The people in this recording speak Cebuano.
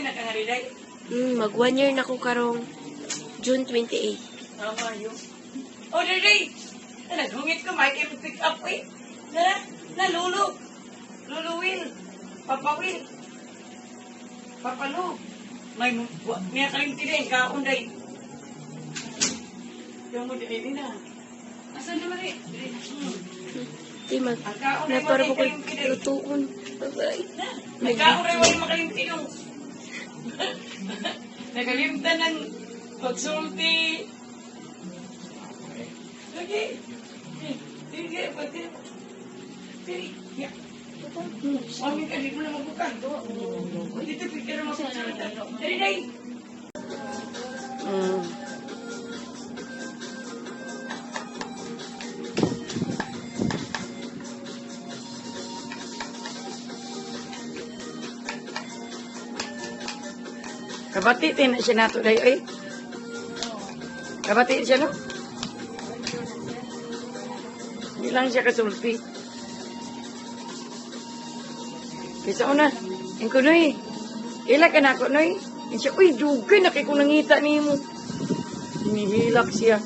na ka nga day. Mag 1 year na ko karong June 28. Tama yun. Oh, day! Naghungit ko, may kayo pick up, eh. Nara, na, Lulu. Lulu Will. Papa Will. Papa Lu. May, niya kalimti din, kaon day. Yung mo, di na. Asan naman eh? Dili. Di mag Ang kaon ay na para wala ko kalimti day. lutuon. Bye. Na, ang kaon ay wala makalimti yung. Nakalimtan ng pagsulti. Lagi. Sige, pwede. Dili. Ya. Mami ka, di mo na mabukan. Dito, picture mo sa Dali, dali. Kabati din na siya nato dayo eh. Kabati siya, no? Hindi lang siya kasulti. Kaysa una, yung ko noy, ila ka na ako noy. Yung siya, uy, dugay na kay kong nangita ni mo. Hinihilak siya.